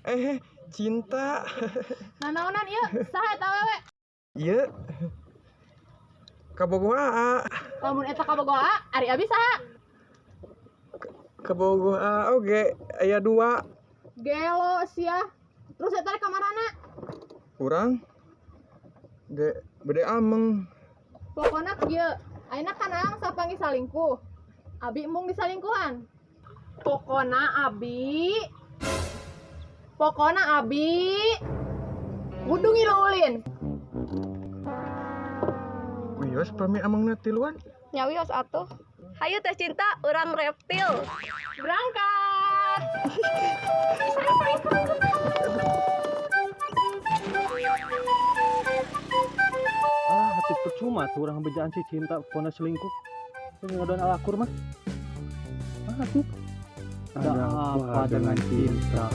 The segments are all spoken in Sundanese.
Eh, cinta. Nanaonan ieu? Saha eta awewe? Ieu. Kabogoh Aa. Lamun eta kabogoh Aa, ari abi saha? Kabogoh Aa oge aya dua. Gelo sia. Terus eta rek ka marana? Urang ge bade ameng. Pokona kieu, ayeuna kan Aang sapanggih salingkuh. Abi embung disalingkuhan. Pokona abi kudu ngilu ulin. Wios pami amengna tiluan. Nya wios atuh. Hayu Teh Cinta, urang reptil. Berangkat. Ah, atuh percuma tuh urang bejaan si Cinta pona selingkuh. Lu ngadoan alakur mah. Ah, atuh. Ada apa dengan cinta?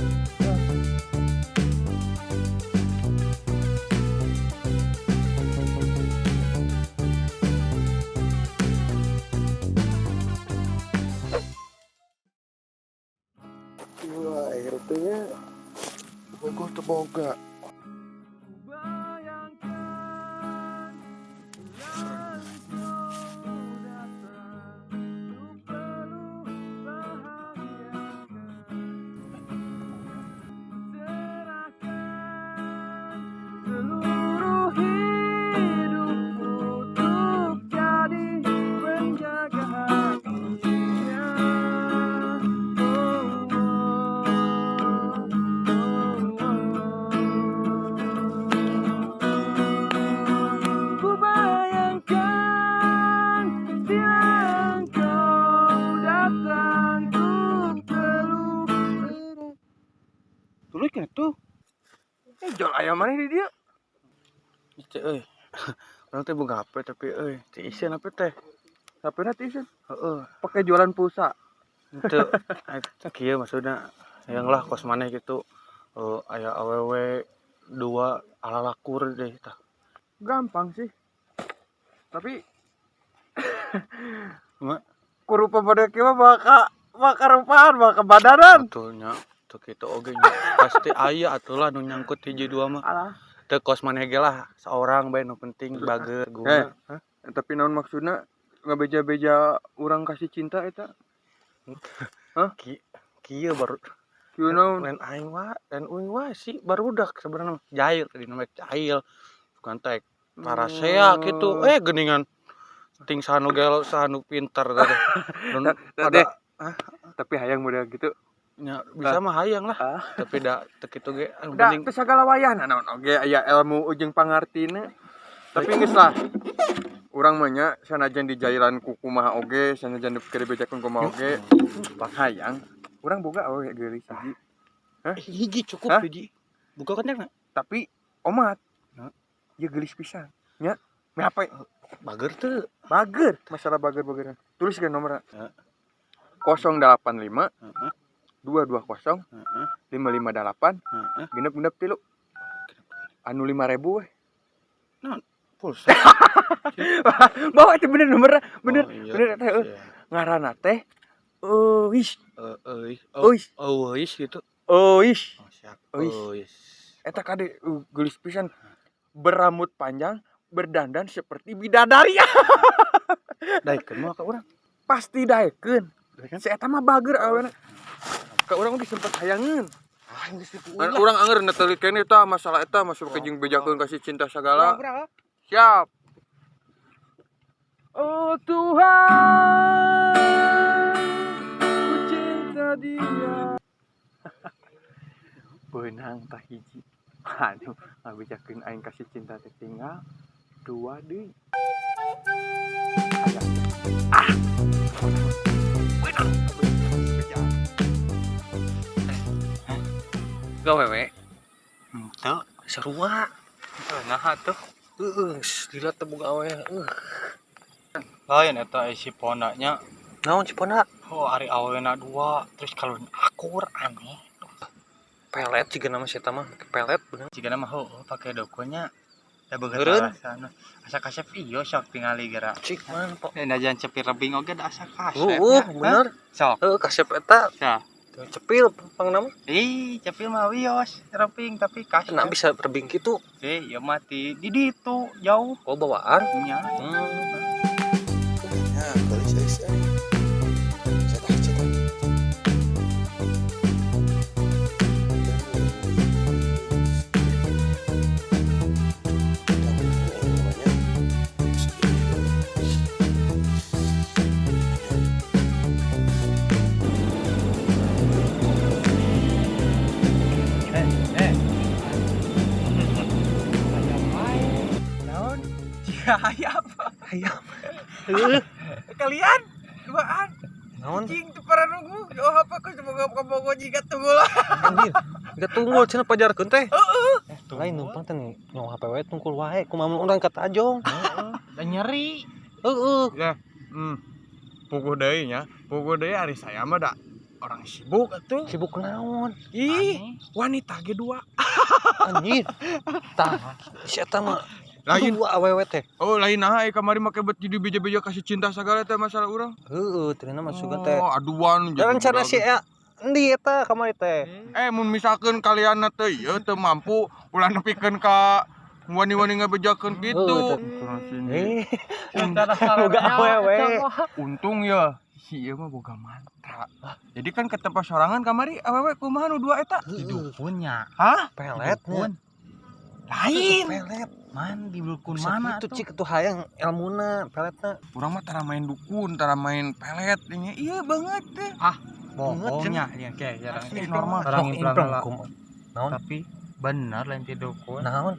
Wah, akhirnya bogoh teu boga. Seluruh hidupku untuk jadi penjaga hatinya. Oh, oh, oh, oh. Ku bayangkan bila engkau datang untuk peluk. Tuluy kena tuh. Eh, jual ayam mana di dia? Teh euy. Urang teh boga HP tapi euy, teu iseun HP teh. HP-na teu iseun? Heeh, pakai jualan pulsa. Henteu, eta kieu maksudna hayang lah kos maneh gitu. Aya awewe dua ala lakur deh tah. Gampang sih. Tapi Ma kurupa pada kieu mah bakal bakal rupaan, bakal badanan. Atuh nya, teu kitu oge nya. Pasti aya atuh lah nu nyangkut hiji dua mah. Alah. Teu kos maneh ge lah, saorang bae nu penting bager guna. Tapi naon maksudna ngabeja-beja urang kasih cinta eta? Hah? Kieu baru kieu naon? Lain aing wae, lain uing wae sih barudak sebenarnya jahil tadi namanya jahil. Bukan teh parasea gitu. Geuningan ting sanu gelo sanu pintar teh. Pada Tapi hayang model gitu. Nya bisa mah hayang lah. Ah. Tapi da teu kitu ge anu Da penting teu sagala wayahna naon oge aya ilmu jeung pangartina. Tapi geus lah. Urang mah nya sanajan dijailan ku kumaha oge, sanajan keur dibejakeun kumaha oge, hayang. Urang boga awewe geulis hiji. Hah? Hiji cukup Hah? Hiji. Buka kan Tapi omat. Hah? Ieu geulis pisan. Nya, meh apa? Bager teu. Bager, masalah bager-bageran. Tulis ke nomorna. Heeh. 085 Heeh. 220 Heeh. 558 Heeh. genep-genep tilu. Anu 5000 weh. Pulsa. Bawa itu bener nomorna, bener. Oh, iya. Bener teh Iya. Ngaranna teh Euis. Euis. Euis. Oh, euis gitu. Euis. Oh, siap. Euis. Euis. Eta kade geulis pisan. Berambut panjang, berdandan seperti bidadari. Daekeun mah ka urang. Pasti daekeun. Daekeun? Si eta mah bager awena. Ka urang oge sempet hayangeun. Ah, geus dipu Kan urang anger netelit keneh tah masalah eta masuk ke jeung bejakeun kasih cinta segala. Siap. Oh Tuhan, ku cinta dia. Beunang tah hiji. Aduh, ngabejakeun aing kasih cinta teh tinggal dua deui. Aya. Ah. Beunang. Gawe we. Henteu, sarua. Nah tuh. Heeh, lila teh boga awe. Lain eta si pondanya. Naon si ponda? Oh, ari awena dua, terus kalau akur aneh. Pelet jiga nama si eta mah, pelet bener. Jiga nama heueuh pake dokunya. Da beungeut Eureun. alasan. Asa kasep iyo sok tingali geura. Cik man po. Najan cepir rebing oge da asa kasep. Heeh, nya. bener. Sok. Heeh, kasep eta. Sah. Cepil pangna mah. Ih, cepil mah wios, rebing tapi kas. Nah, bisa rebing kitu. Eh, ya mati di ditu jauh. Oh, bawaan. Nya. Ya, gelis gelis euy. Cetak cetak. Eh, eh. Naon? Jika hayam. Hayam. Kalian duaan. Naon? Cing teu paranunggu. Oh, apa ku semoga kabogo jiga tunggul. Anjir. Enggak tunggul cenah pajarkeun teh. Heeh. Lain numpang teh nyong HP wae tungkul wae kumaha mun urang ka tajong. Heeh. Da nyeri. Heeh. Ya. Puguh deui nya. Puguh deui ari saya mah da orang sibuk atuh. Sibuk naon? Ih, wanita ge dua. Anjir. Tah, si eta mah Lain dua awewe teh. Oh, lain nah eh kamari make bet jadi beja-beja kasih cinta segala teh masalah urang. Heeh, ternyata mah sugan teh. Oh, aduan jadi Rencana si budak. Endi eta kamari teh? Eh, mun misalkeun kalian teh ieu teu mampu ulah nepikeun ka wani-wani ngabejakeun kitu. Eh, Rencana boga awewe. Untung ya si ieu mah boga mantra. Jadi kan ke tempat sorangan kamari awewe kumaha nu dua eta? Di dukunnya. Hah? Pelet nya. Lain. Pelet. Man di dukun Bisa mana kitu tuh? cik tuh hayang elmuna peletna. Urang mah tara main dukun, tara main pelet nya. Iya banget deh. Bohongnya ya kayak jarang. Asli normal. Orang implang lah. Naon? Tapi bener lain ti dukun. Naon?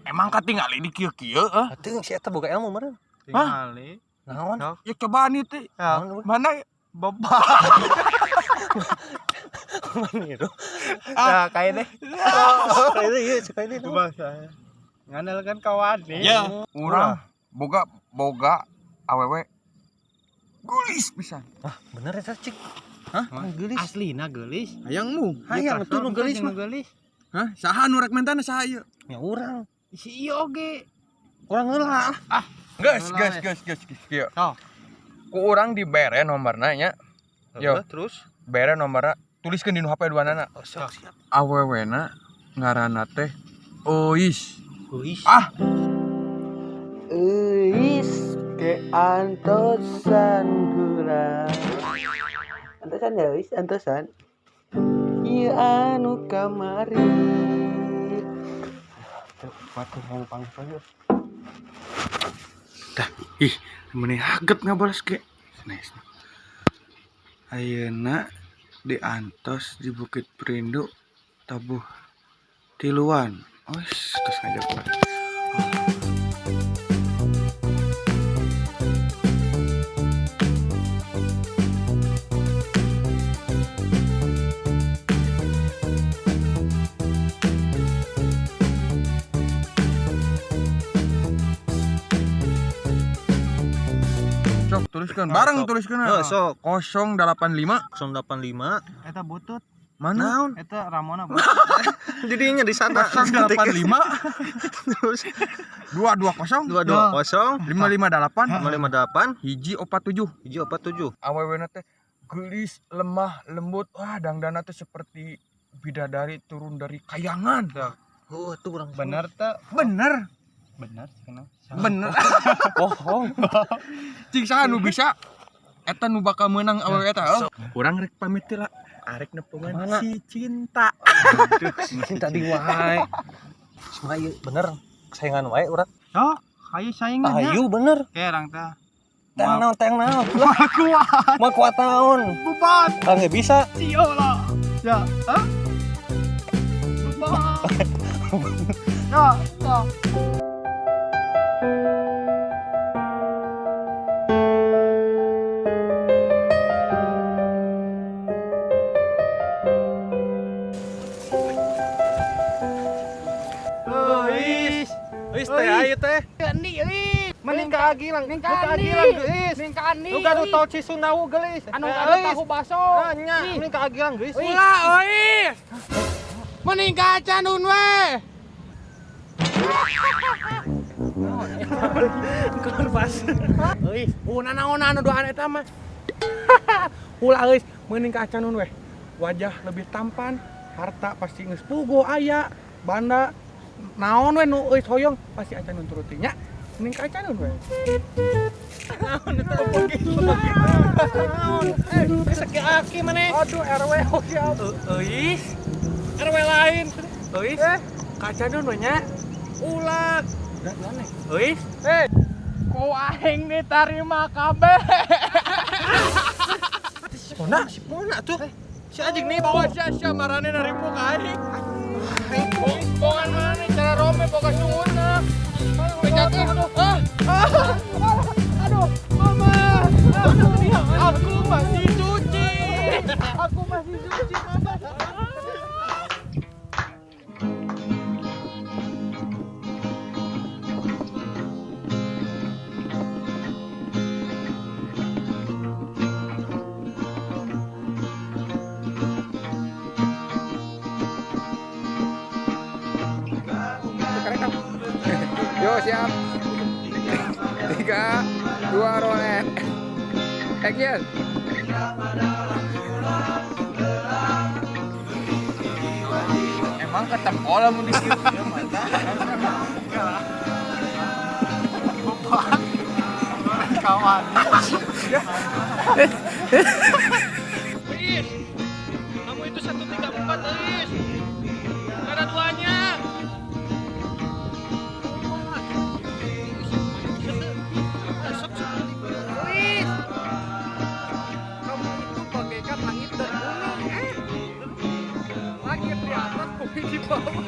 Emang katingali di kieu-kieu ah? Atuh si eta boga ilmu meureun. Tingali. Naon? Ya cobaan ieu teh. Naon? Mana Bapak. Maniru. Ah, kayak deh. Sekali ieu sekali deui. Bangsa. Ngandalkan kawan nih. Ya, urang boga boga awewe gulis pisan. Ah, bener eta cik. Hah? Geulis. Aslina geulis. Hayangmu. Hayang tuh nu geulis mah. Geulis. Hah? Saha nu rek mentana saha ieu? Ya urang. Si ieu oge. Urang heula. Geus, geus, geus, geus, geus kieu. Sok. Ku urang dibere nomorna nya. Yo, terus bere nomorna tuliskeun di nu HP duanana. oh, sok siap. Awewena ngaranna teh Ois. Geulis. Ah, Euis ke antosan gura. Antosan ya euis, antosan. Ieu anu kamari. Batu yang pangpang. Ih, meni haget ngabalas ge. Nice. Ayeuna diantos di Bukit Perindu tabuh tiluan. Oh, terus ngajak wae. Sok tuliskeun bareng tuliskeun. Heuh, sok. 085 085. Eta butut. mana? Naon? Eta Ramona butut. Jadinya di sana. 085 Terus 220 220 558 558 hiji opat tujuh. hiji opat tujuh. Awewena teh geulis, lemah, lembut. Wah, dangdana teh seperti bidadari turun dari kayangan. Oh, tuh urang Bener teh. Bener, Bener kenapa? bener. Bohong. Cing saha nu bisa eta nu bakal meunang awewe eta. Oh. Urang rek pamit teh lah. Arek nepungan Kemana? si cinta. Cinta di wae. Semua ieu bener saingan wae urang. Oh, hayu saingan ya. Ayu bener. Kayak orang teh. Teng naon teng naon. Lah kuat. Mau kuat naon? Bubat. Ah nggak bisa. Cio lah. Ya, hah? Bubat. Ya, ya. Euis. Euis teh ayu teh. Endi euy. Mending ka Agilang, Ning nu ka ka Andi. Agilang geulis. Ning ka Andi. Nu gaduh tol Cisundawu geulis. Anu Eh, gaduh euis. tahu baso. Ah, nya, mending ka Agilang geulis. Ulah euy. Mending ka Canun we. Keluar pas. Euy, una naon anu doan eta mah. Ulah euy, mending ka Canun we. Wajah lebih tampan, harta pasti geus puguh aya, banda naon we nu euy hoyong pasti acan nuturuti nya. Mending ka Acanun we. Naon? Eh, aki maneh. Aduh, RW oke Euis. RW lain. Euis. Ka Acanun we nya. Ulah. Euis. Eh, ku aing diterima kabeh. Si Pona tuh. Si anjing nih. Bawa sia-sia marane narimu ka aing. Bohongan mana cara rome boga sungutna. Bejakeun. Ah, ah, aduh, mama. Aku masih suci. Aku masih suci, mama. Yo siap. 3, 2, roll and action. Emang ketemu lamun di situ ya mata. Kawan. Is, kamu itu 134, Is. Gak ada duanya. Luis, kamu itu bagaikan langit dan bumi. Langit di atas, bumi di bawah.